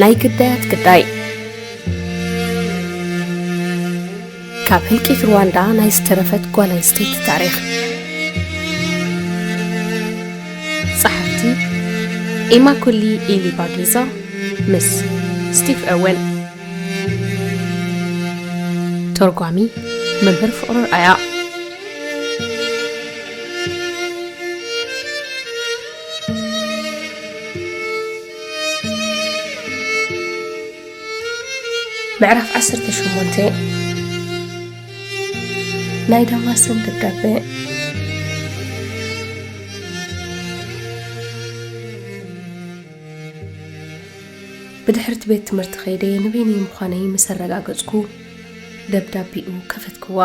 ናይ ግዳያት ግዳይ። ካብ ህልቂት ሩዋንዳ ናይ ዝተረፈት ጓል ኣንስተይቲ ታሪኽ። ጸሓፍቲ ኢማኩሊ ኢሊባጊዛ ምስ ስቲቭ ኦወን። ተርጓሚ መምህር ፍቕሩ ኣርኣያ። ምዕራፍ ዓሰርተ ሸሞንተ። ናይ ዳማሰን ደብዳበ። ብድሕሪ እቲ ቤት ትምህርቲ ከይደ ንበይነይ ምዃነይ ምስ ኣረጋገጽኩ፣ ደብዳቤኡ ከፈትክዋ።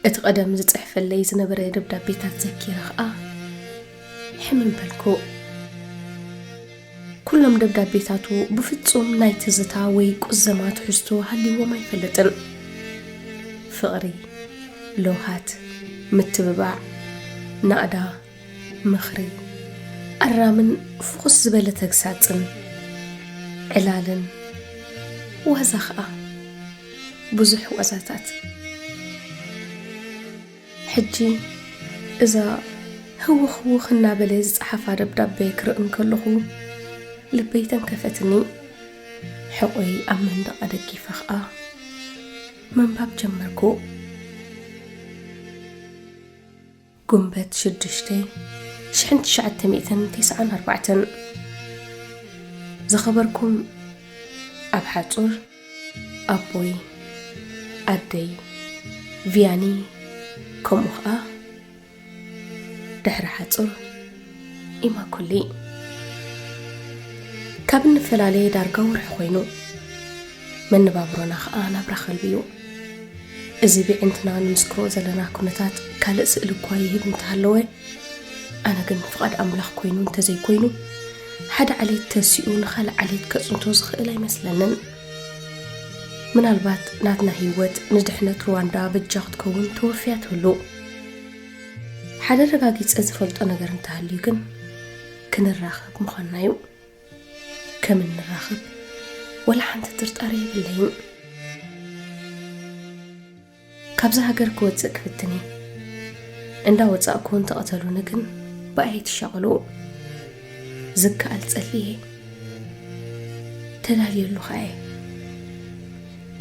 እቲ ቀደም ዝጽሕፈለይ ዝነበረ ደብዳቤታት ዘኪረ ኸኣ ሕምም በልኩ። ኩሎም ደብዳቤታቱ ብፍጹም ናይ ትዝታ ወይ ቁዘማ ትሕዝቶ ሃልይዎም ኣይፈልጥን። ፍቕሪ፣ ለውሃት፣ ምትብባዕ፣ ናእዳ፣ ምኽሪ፣ ኣራምን ፍኹስ ዝበለ ተግሳጽን፣ ዕላልን፣ ዋዛ ኸኣ፣ ብዙሕ ዋዛታት። ሕጂ እዛ ህውኽ ህውኽ እናበለ ዝጸሓፋ ደብዳቤ ክርኢ እንከለኹ፣ ልበይ ተንከፈትኒ። ሕቖይ ኣብ መንደቕ ኣደጊፈ ኸኣ ምንባብ ጀመርኩ። ጉንበት ሽዱሽተ፣ ሽሕን ትሽዓተ ሚእትን ተስዓን ኣርባዕተን። ዝኸበርኩም ኣብ ሓጹር ኣቦይ፣ ኣደይ፣ ቪያኒ፣ ከምኡ ኸኣ ድሕሪ ሓጹር ኢማኩሊ። ካብ እንፈላለየ ዳርጋ ወርሒ ኮይኑ፣ መነባብሮና ኸኣ ናብራ ከልቢ'ዩ። እዚ ብዕንትና ንምስክሮ ዘለና ኩነታት ካልእ ስእሊ እኳ ይህብ እንተሃለወ፣ ኣነ ግን ፍቓድ ኣምላኽ ኮይኑ እንተዘይኮይኑ፣ ሓደ ዓሌት ተሲኡ ንኻልእ ዓሌት ከጽንቶ ዝኽእል ኣይመስለንን። ምናልባት ናትና ህይወት ንድሕነት ሩዋንዳ በጃ ክትከውን ተወፍያ ትህሉ። ሓደ ረጋጊጸ ዝፈልጦ ነገር እንተሃልዩ ግን፣ ክንራኸብ ምዃንና'ዩ። ከም እንራኸብ ወላ ሓንቲ ጥርጣረ የብለይን። ካብዛ ሃገር ክወጽእ ክፍትን እየ። እንዳ ወጻእኩ እንተቐተሉኒ ግን ብኣይ ትሻቐሉ። ዝከኣል ጸልየ። ተዳልየሉ ኸኣ እየ።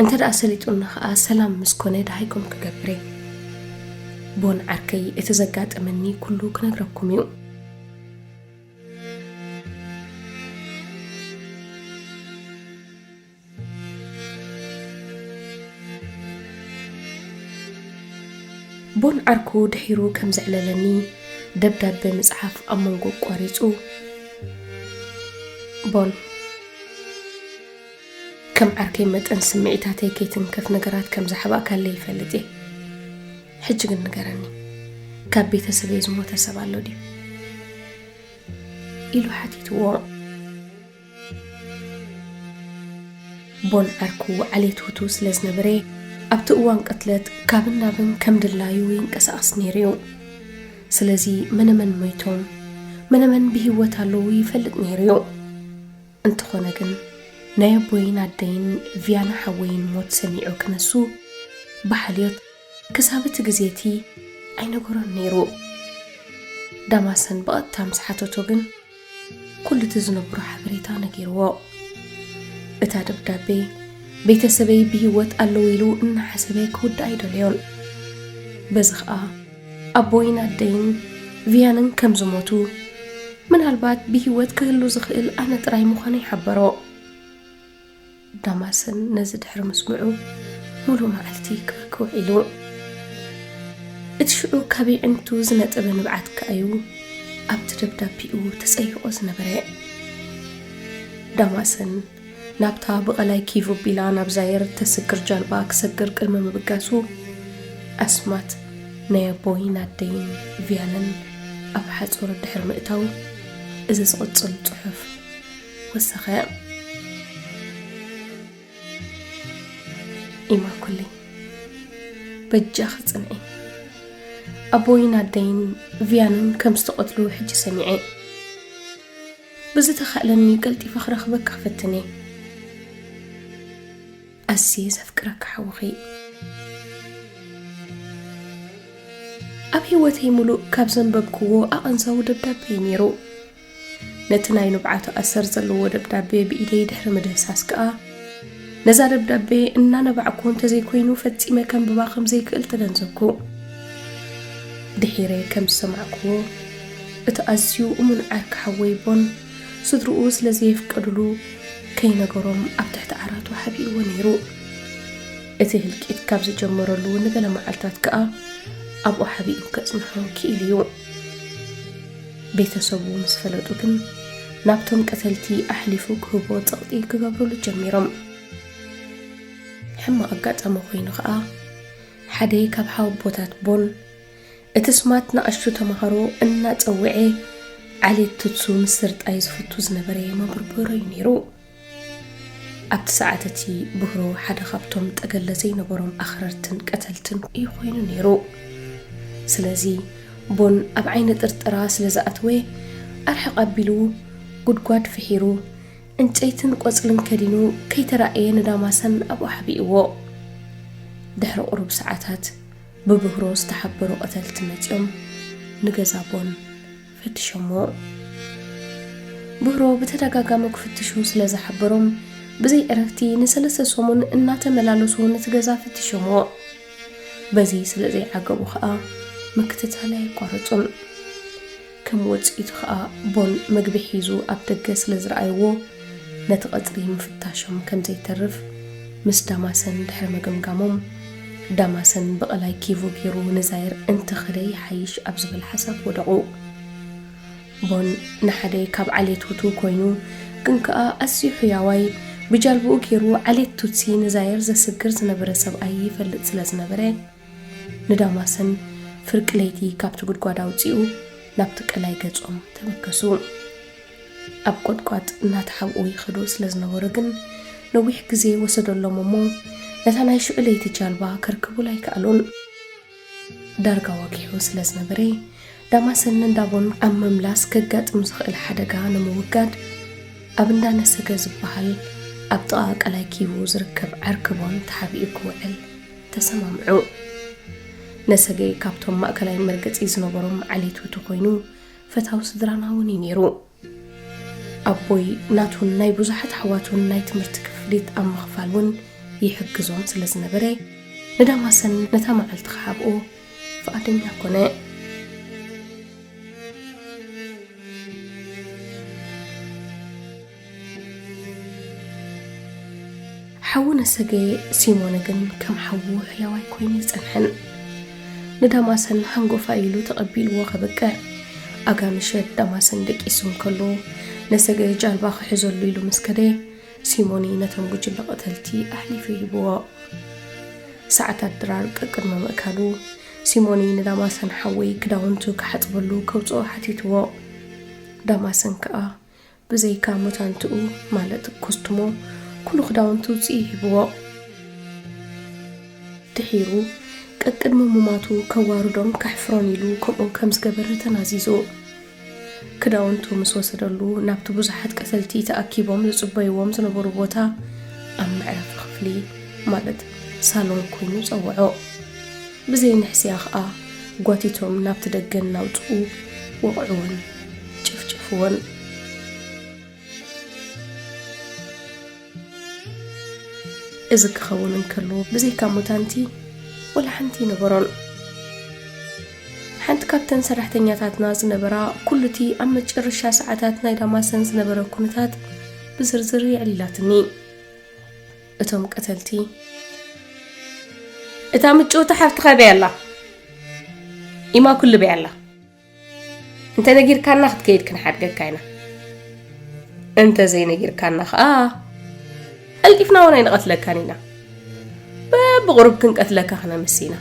እንተ ደኣ ሰሊጡኒ ኸኣ ሰላም ምስ ኮነ ደሃይኩም ክገብር እየ። ቦን ዓርከይ እቲ ዘጋጠመኒ ኩሉ ክነግረኩም እዩ። ቦን ዓርኩ ድሒሩ ከም ዘዕለለኒ ደብዳበ ምጽሓፍ ኣብ መንጎ ኣቋሪጹ፣ ቦን፣ ከም ዓርከይ መጠን ስምዒታተይ ከይትንከፍ ነገራት ከም ዘሕባእካለይ ይፈልጥ እየ። ሕጂ ግን ንገረኒ፣ ካብ ቤተሰበይ ዝሞተ ሰብ ኣሎ ድዩ? ኢሉ ሓቲትዎ። ቦን ዓርኩ ዓሌት ሁቱ ስለ ዝነበረ፣ ኣብቲ እዋን ቅትለት ካብን ናብን ከም ድላዩ ይንቀሳቐስ ነይሩ እዩ። ስለዚ መነመን ሞይቶም፣ መነመን ብህይወት ኣለዉ ይፈልጥ ነይሩ እዩ። እንተኾነ ግን፣ ናይ ኣቦይን ኣደይን ቪያና ሓወይን ሞት ሰሚዑ ክነሱ፣ ብሓልዮት ክሳብ እቲ ግዜ እቲ ኣይነገሮን ነይሩ። ዳማሰን ብቐጥታ ምስ ሓተቶ ግን፣ ኩሉ እቲ ዝነግሮ ሓበሬታ ነጊርዎ። እታ ደብዳቤ፣ ቤተሰበይ ብህይወት ኣለዉ ኢሉ እናሓሰበ ክውድኣ ኣይደለዮን። በዚ ኸኣ፣ ኣቦይን ኣደይን ቪያንን ከም ዝሞቱ፣ ምናልባት ብህይወት ክህሉ ዝኽእል ኣነ ጥራይ ምዃነይ ሓበሮ። ዳማሰን ነዚ ድሕሪ ምስምዑ፣ ሙሉእ መዓልቲ ክበኪ ውዒሉ። እቲ ሽዑ ካብ የዕንቱ ዝነጠበ ንብዓት ከኣዩ ኣብቲ ደብዳቤኡ ተጸይቖ ዝነበረ። ዳማሰን ናብታ ብቐላይ ኪቩ ቢላ ናብ ዛየር እተስግር ጃልባ ክሰግር ቅድሚ ምብጋሱ፣ ኣስማት ናይ ኣቦይን ኣደይን ቪያንን ኣብ ሓጹር ድሕሪ ምእታው፣ እዚ ዝቕጽል ጽሑፍ ወሰኸ። ኢማኩሊ፣ በጃኺ ጽንዒ። ኣቦይን ኣደይን ቪያንን ከም ዝተቐትሉ ሕጂ ሰሚዐ። ብዝተኻእለኒ ቀልጢፈ ክረኽበካ ክፍትን እየ። ኣዝየ ዘፍቅረካ ሓውኺ። ኣብ ህይወተይ ምሉእ ካብ ዘንበብክዎ ኣቐንዛዊ ደብዳቤ እዩ ነይሩ። ነቲ ናይ ንብዓቱ ኣሰር ዘለዎ ደብዳቤ ብኢደይ ድሕሪ ምድህሳስ ከኣ፣ ነዛ ደብዳቤ እናነባዕኩ እንተዘይኮይኑ ፈጺመ ከንብባ ከም ዘይክእል ተገንዘብኩ። ድሒረ ከም ዝሰማዕክዎ፣ እቲ ኣዝዩ እሙን ዓርኪ ሓወይ ቦን፣ ስድርኡ ስለ ዘየፍቀዱሉ፣ ከይነገሮም ኣብ ትሕቲ ዓራቱ ሓቢእዎ ነይሩ። እቲ ህልቂት ካብ ዝጀመረሉ ንገለ መዓልታት ከኣ ኣብኡ ሓቢኡ ከጽንሖ ክኢሉ እዩ። ቤተሰቡ ምስ ፈለጡ ግን፣ ናብቶም ቀተልቲ ኣሕሊፉ ክህቦ ጸቕጢ ክገብሩሉ ጀሚሮም። ሕማቕ ኣጋጣሚ ኮይኑ ኸኣ፣ ሓደ ካብ ሓወቦታት ቦን፣ እቲ ስማት ንኣሽቱ ተመሃሮ እናጸውዐ፣ ዓሌት ቱትሱ ምስርጣይ ዝፍቱ ዝነበረ መበርበሮ እዩ ነይሩ። ኣብቲ ሰዓት እቲ ብህሮ ሓደ ካብቶም ጠገለ ዘይነበሮም ኣኽረርትን ቀተልትን እዩ ኮይኑ ነይሩ። ስለዚ ቦን ኣብ ዓይኒ ጥርጠራ ስለ ዝኣተወ፣ ኣርሕቕ ኣቢሉ ጉድጓድ ፍሒሩ፣ ዕንጨይትን ቆጽልን ከዲኑ ከይተራእየ ንዳማሰን ኣብኡ ሓቢእዎ። ድሕሪ ቁሩብ ሰዓታት ብብህሮ ዝተሓበሩ ቀተልቲ መጺኦም ንገዛ ቦን ፈትሾምዎ። ብህሮ ብተደጋጋሚ ክፍትሹ ስለ ዝሓበሮም፣ ብዘይ ዕረፍቲ ንሰለስተ ሰሙን እናተመላለሱ ነቲ ገዛ ፈትሾምዎ። በዚ ስለ ዘይዓገቡ ኸኣ ምክትታል ኣየቋረጹን። ከም ውጽኢቱ ኸኣ ቦን መግቢ ሒዙ ኣብ ደገ ስለ ዝረኣይዎ፣ ነቲ ቀጽሪ ምፍታሾም ከም ዘይተርፍ ምስ ዳማሰን ድሕሪ ምግምጋሞም፣ ዳማሰን ብቐላይ ኪቮ ገይሩ ንዛይር እንተኸደ ይሓይሽ ኣብ ዝብል ሓሳብ ወደቑ። ቦን ንሓደ ካብ ዓሌት ሁቱ ኮይኑ፣ ግን ከኣ ኣዝዩ ሕያዋይ፣ ብጃልብኡ ገይሩ ዓሌት ቱትሲ ንዛይር ዘስግር ዝነበረ ሰብኣይ ይፈልጥ ስለ ዝነበረ፣ ንዳማሰን ፍርቂ ለይቲ ካብቲ ጉድጓድ ኣውጺኡ ናብቲ ቀላይ ገጾም ተበገሱ። ኣብ ቆጥቋጥ እናተሓብኡ ይኸዱ ስለ ዝነበሩ ግን፣ ነዊሕ ግዜ ወሰደሎም እሞ፣ ነታ ናይ ሽዑ ለይቲ ጃልባ ከርክቡላ ኣይከኣሉን። ዳርጋ ወጊሑ ስለ ዝነበረ፣ ዳማሰን ንዳቦን ኣብ ምምላስ ከጋጥም ዝኽእል ሓደጋ ንምውጋድ፣ ኣብ እንዳ ነሰገ ዝበሃል ኣብ ጥቓ ቀላይ ኪቡ ዝርከብ ዓርኪ ቦን ተሓቢኡ ክውዕል ተሰማምዑ። ነሰገ ካብቶም ማእከላይ መርገጺ ዝነበሮም ዓሌት ውቱ ኮይኑ፣ ፈታዊ ስድራና እውን እዩ ነይሩ። ኣቦይ ናቱን ናይ ብዙሓት ኣሕዋቱን ናይ ትምህርቲ ክፍሊት ኣብ ምኽፋል እውን ይሕግዞም ስለ ዝነበረ፣ ንዳማሰን ነታ መዓልቲ ክሓብኦ ፍቓደኛ ኮነ። ሓዉ ነሰገ ሲሞነ ግን ከም ሓዉ ሕያዋይ ኮይኑ ይጸንሐን። ንዳማሰን ሃንጎፋ ኢሉ ተቐቢልዎ ከበቅዕ፣ ኣጋ ምሸት ዳማሰን ደቂሱ እንከሎ፣ ነሰገ ጃልባ ክሕዘሉ ኢሉ ምስ ከደ፣ ሲሞኒ ነቶም ጉጅለ ቀተልቲ ኣሕሊፉ ይህብዎ። ሰዓታት ድራር ቀቅድሚ ምእካሉ፣ ሲሞኒ ንዳማሰን ሓወይ ክዳውንቱ ክሓጽበሉ ከውጽኦ ሓቲትዎ። ዳማሰን ከኣ ብዘይካ ሙታንትኡ፣ ማለት ኮስቱሞ፣ ኩሉ ክዳውንቱ ውጽኢ ሂብዎ። ድሒሩ፣ ቀቅድሚ ሙማቱ ከዋርዶን ከሕፍሮን ኢሉ ከምኡ ከም ዝገበረ ተናዚዙ። ክዳውንቱ ምስ ወሰደሉ፣ ናብቲ ብዙሓት ቀተልቲ ተኣኪቦም ዝጽበይዎም ዝነበሩ ቦታ ኣብ መዕረፊ ክፍሊ፣ ማለት ሳሎን ኮይኑ ጸውዖ። ብዘይ ንሕስያ ኸኣ ጓቲቶም ናብቲ ደገ እናውጽኡ ወቕዕዎን ጨፍጨፍዎን። እዚ ክኸውን እንከሎ፣ ብዘይካ ሙታንቲ ወላ ሓንቲ ኣይነበሮን። ሓንቲ ካብተን ሰራሕተኛታትና ዝነበራ፣ ኩሉቲ ኣብ መጨረሻ ሰዓታት ናይ ዳማሰን ዝነበረ ኩነታት ብዝርዝር የዕሊላትኒ። እቶም ቀተልቲ፣ "እታ ምጭውቲ ሓፍትኻ በይ ኣላ? ኢማ ኩሉ በይ ኣላ? እንተ ነጊርካና ክትከይድ ክንሓድገካ ኢና። እንተ ዘይነጊርካና ኸኣ ቀልጢፍና እውን ኣይንቐትለካን ኢና። በብቕሩብ ክንቀትለካ ክነምስ ኢና።"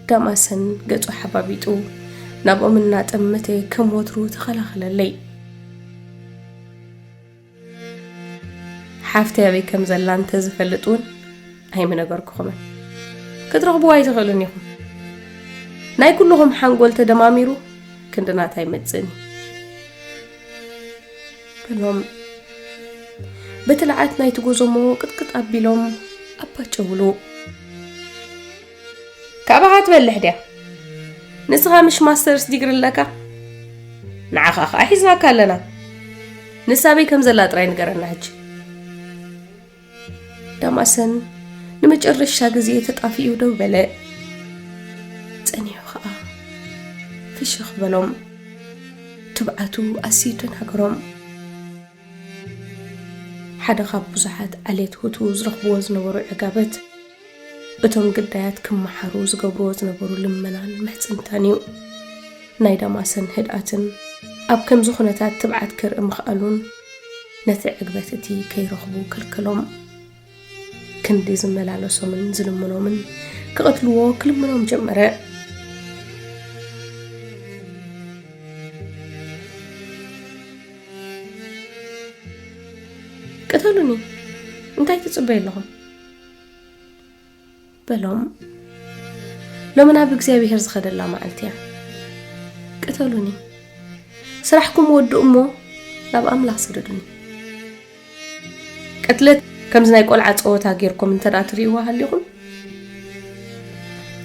ዳማሰን ገጹ ሓባቢጡ ናብኦም እናጠመተ ከም ወትሩ ተኸላኸለለይ። ሓፍተይ ኣበይ ከም ዘላ እንተ ዝፈልጥ እውን ኣይምነገርኩኹምን። ክትረኽብዋ ኣይትኽእሉን ኢኹም። ናይ ኩልኹም ሓንጎል ተደማሚሩ ክንዲ ናታ ኣይመጽእን እዩ። በሎም። በቲ ለዓት ናይቲ ጎዞሞ ቅጥቅጥ ኣቢሎም ኣባጨውሉ። ካባኻ ትበልሕ ድያ? ንስኻ ምሽ ማስተርስ ዲግሪ ኣለካ? ንዓኻ ኸኣ ሒዝናካ ኣለና። ንሳበይ ከም ዘላ ጥራይ ንገረና ሕጂ። ዳማሰን ንመጨረሻ ግዜ ተጣፊኡ ደው በለ። ጸኒሑ ኸኣ ፍሽኽ በሎም። ትብዓቱ ኣዝዩ ደናገሮም። ሓደ ካብ ብዙሓት ዓሌት ሁቱ ዝረኽብዎ ዝነበሩ ዕጋበት፣ እቶም ግዳያት ክመሓሩ ዝገብርዎ ዝነበሩ ልመናን ምሕጽንታን እዩ። ናይ ዳማሰን ህድኣትን ኣብ ከምዚ ኩነታት ትብዓት ክርኢ ምኽኣሉን ነቲ ዕግበት እቲ ከይረኽቡ ከልከሎም። ክንዲ ዝመላለሶምን ዝልምኖምን ክቐትልዎ ክልምኖም ጀመረ። "ቅተሉኒ፣ እንታይ ትጽበዩ ኣለኹም?" በሎም። "ሎሚ ናብ እግዚኣብሄር ዝኸደላ መዓልቲ እያ። ቅተሉኒ፣ ስራሕኩም ወድኡ እሞ ናብ ኣምላኽ ስደዱኒ። ቅትለት ከምዚ ናይ ቆልዓ ጸወታ ጌርኩም እንተ ደኣ ትርእይዋ ሃሊኹም፣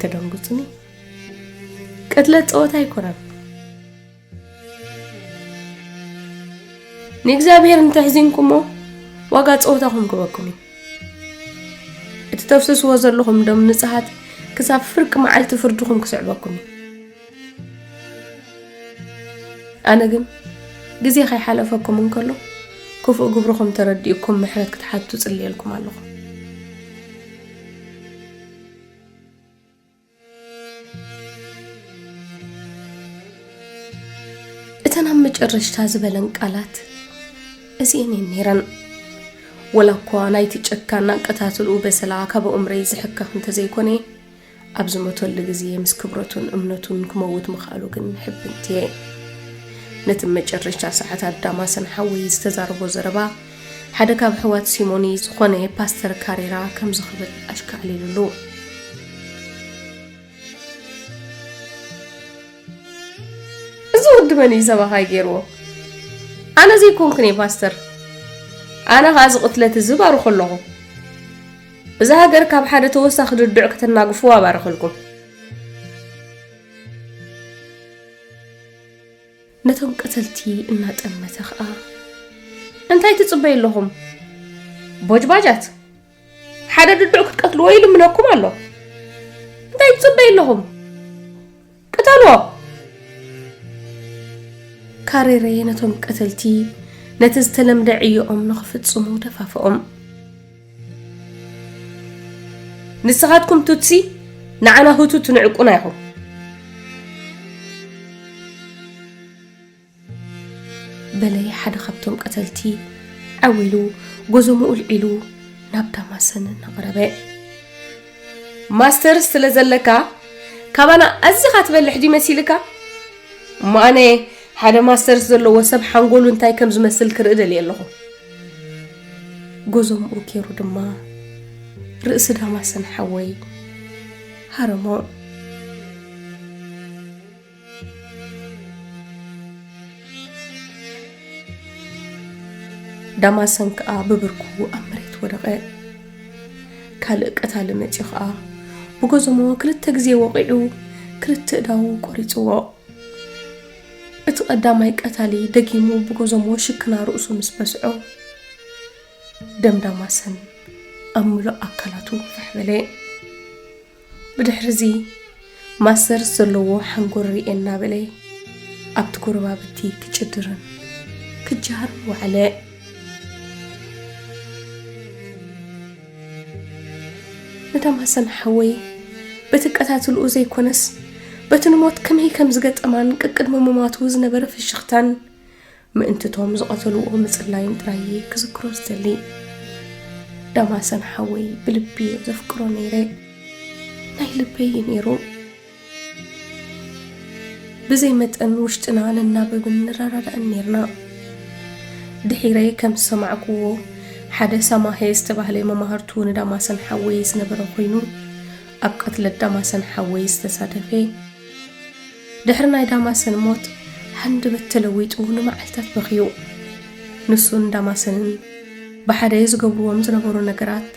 ተደንግጹኒ። ቅትለት ጸወታ ኣይኮነን። ንእግዚኣብሄር እንተሕዚንኩሞ፣ ዋጋ ጸወታኹም ክበኩም እዩ። እቲ ተፍስስዎ ዘለኹም ደም ንጽሃት ክሳብ ፍርቂ መዓልቲ ፍርድኹም ክስዕበኩም እዩ። ኣነ ግን ግዜ ከይሓለፈኩም እንከሎ፣ ክፉእ ግብርኹም ተረዲእኩም ምሕረት ክትሓቱ ጽልየልኩም ኣለኹ። እተን ኣብ መጨረሽታ ዝበለን ቃላት እዚኤን እየን ነይረን። ወላ እኳ ናይቲ ጨካን ኣቀታትልኡ በሰላ ካብ ኣእምሮይ ዝሕከኽ እንተዘይኮነ፣ ኣብ ዝሞተሉ ግዜ ምስ ክብረቱን እምነቱን ክመውት ምኽኣሉ ግን ሕብንቲ እየ። ነቲ መጨረሽታ ሰዓታት ዳማሰን ሓወይ ዝተዛረቦ ዘረባ፣ ሓደ ካብ ኣሕዋት ሲሞኒ ዝኾነ ፓስተር ካሬራ ከምዚ ክብል ኣሽካዕሊሉሉ። "እዚ ወዲ መን እዩ ሰባኻይ ገይርዎ? ኣነ ዘይኮንኩን እየ ፓስተር። ኣነ ኸኣ እዚ ቅትለት እዚ ባርኾ ኣለኹ። እዛ ሃገር ካብ ሓደ ተወሳኺ ድዱዕ ከተናግፍዋ ባርኸልኩም።" ነቶም ቀተልቲ እናጠመተ ኸኣ፣ "እንታይ ትጽበዩ ኣለኹም? ቦጅባጃት! ሓደ ድዱዕ ክትቀትልዎ ይልምነኩም ኣሎ። እንታይ ትጽበዩ ኣለኹም? ቅተልዎ!" ካሬሬ ነቶም ቀተልቲ ነቲ ዝተለምደ ዕዮኦም ንኽፍጽሙ ደፋፍኦም። "ንስኻትኩም ቱትሲ፣ ንዓና ሁቱ ትንዕቁና ኢኹም!" በለ ሓደ ካብቶም ቀተልቲ። ዓው ኢሉ፣ ጎዞምኡ ኣልዒሉ ናብ ዳማሰን እናቐረበ። "ማስተርስ ስለ ዘለካ፣ ካባና ኣዚኻ ትበልሕ ድዩ መሲልካ? እሞ ኣነ ሓደ ማስተርስ ዘለዎ ሰብ ሓንጎሉ እንታይ ከም ዝመስል ክርኢ ደልየ ኣለኹ።" ጎዞምኡ ኬሩ ድማ ርእሲ ዳማሰን ሓወይ ሃረሞ። ዳማሰን ከኣ ብብርኩ ኣብ መሬት ወደቐ። ካልእ ቀታሊ መጺኡ ከኣ ብጎዞሞ ክልተ ግዜ ወቒዑ ክልተ እዳዉ ቆሪጽዎ። እቲ ቀዳማይ ቀታሊ ደጊሙ ብጎዞሞ ሽክና ርእሱ ምስ በስዖ፣ ደም ዳማሰን ኣብ ምሉእ ኣካላቱ ፋሕ በለ። ብድሕሪ'ዚ ማስተርስ ዘለዎ ሓንጎል ርኤ እናበለ ኣብቲ ጎረባብቲ ክጭድርን ክጃሃርን ወዓለ። ንዳማሰን ሓወይ በቲ ቀታትልኡ ዘይኮነስ በቲ ንሞት ከመይ ከም ዝገጠማን ቅቅድሚ ምማቱ ዝነበረ ፍሽኽታን ምእንቲ እቶም ዝቐተልዎ ምጽላይን ጥራይ እየ ክዝክሮ ዝደሊ። ዳማሰን ሓወይ ብልቢ እየ ዘፍቅሮ ነይረ። ናይ ልበይ እዩ ነይሩ። ብዘይ መጠን ውሽጥና ንናበብን ንረዳዳእን ነይርና። ድሒረ ከም ዝሰማዕክዎ፣ ሓደ ሳማሄ ዝተባህለ መማህርቱ ንዳማሰን ሓወይ ዝነበረ ኮይኑ፣ ኣብ ቅትለት ዳማሰን ሓወይ ዝተሳተፈ፣ ድሕሪ ናይ ዳማሰን ሞት ሃንደበት ተለዊጡ ንመዓልታት በኽዩ። ንሱን ዳማሰንን ብሓደ ዝገብርዎም ዝነበሩ ነገራት፣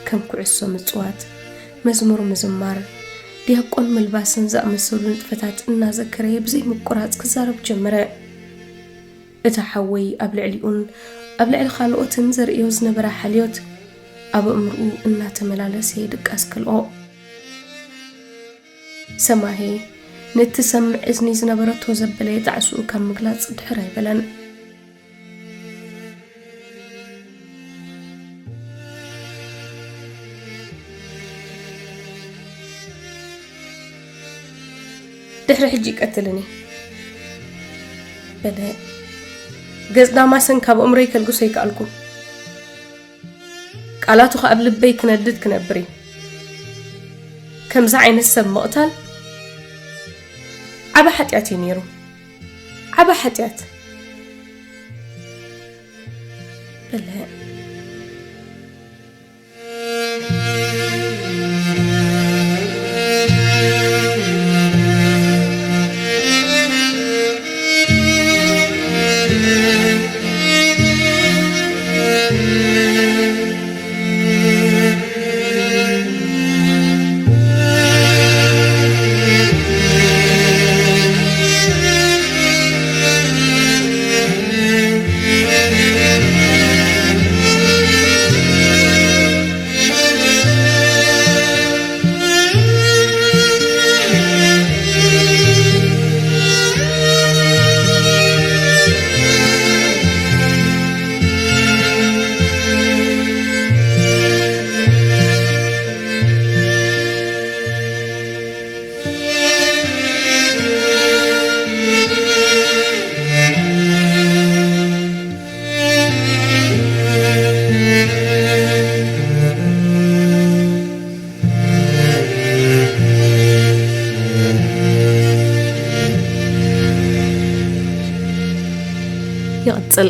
ከም ኩዕሶ ምጽዋት፣ መዝሙር ምዝማር፣ ዲያቆን ምልባስን ዝኣመሰሉ ንጥፈታት እናዘከረ ብዘይ ምቁራጽ ክዛረብ ጀመረ። እቲ ሓወይ ኣብ ልዕሊኡን ኣብ ልዕሊ ካልኦትን ዘርእዮ ዝነበረ ሓልዮት፣ ኣብ ኣእምርኡ እናተመላለሰ ድቃስ ከልኦ። ሰማሄ፣ ንትሰምዕ እዝኒ ዝነበረቶ ዘበለ ጣዕስኡ ካብ ምግላጽ ድሕር ኣይበለን። ድሕሪ ሕጂ ይቀትልኒ፣ በለ። ገጽ ዳማሰን ካብ ኣእምሮይ ከልግሶ ኣይከኣልኩን። ቃላቱ ከኣ ኣብ ልበይ ክነድድ ክነብር እዩ። ከምዚ ዓይነት ሰብ ምቕታል ዓቢ ሓጢኣት እዩ ነይሩ። ዓቢ ሓጢኣት። በለ። ይቕጽል።